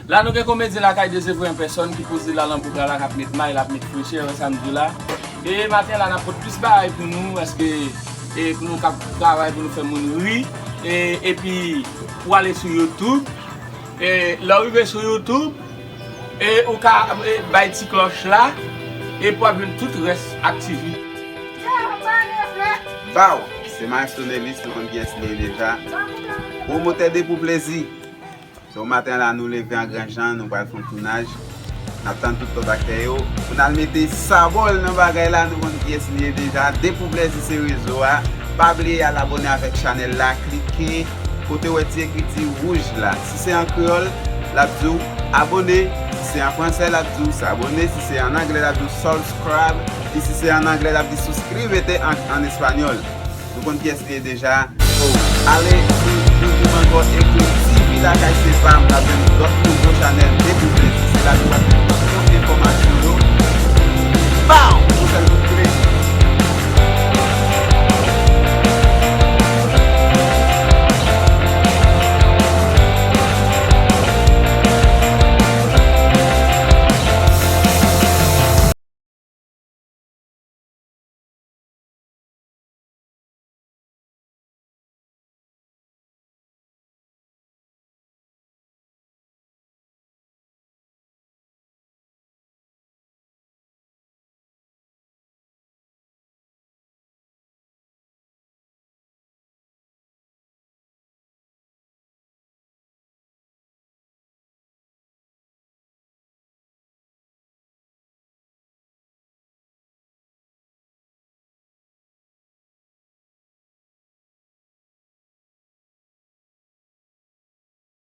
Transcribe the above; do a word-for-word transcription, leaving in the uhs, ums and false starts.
La nou gen komedyen Lakay Dezevwe an pèsòn ki poze la nan bouk la, la k ap met may, l ap met frechè, wè sa m di w la. E maten la n ap pot plis bagay pou nou, paske e pou nou kab travay, pou nou fè moun ri. E epi pou ale sou YouTube, e lè w rive sou YouTube, e ou ka e, bay ti klòch la, epi w ap jwenn tout rès aktivite. Baw, se Maestro Nelis, nou konn kiyès li ye deja. Pwomotè de pou plezi. Se yon maten la nou leve an gran jan, nou pral fè yon tounaj. N ap tann tout kontaktè yo pou n al mete sabòl nan bagay la, nou konn kiyès li ye deja. De pou plezi se rezo a. Pa bliye al abòne avèk chanèl la, klike kote w wè ti ekriti wouj la. Si se an kreyòl, l ap di w abòne. Si se an fransè, l ap di w s'abonner. Si se an anglè, l ap di w subscribe. E si se an anglè, l ap di suscríbete an, an espanyòl. Nou konn kiyès li ye deja. So, ale sou YouTube ankò, ekri T V Lakay Se Pa M, n ap jwenn lòt nouvo chanèl de pou plezi. Se la nou pral jwenn tout enfòmasyon yo. Baw! Yon sèl kout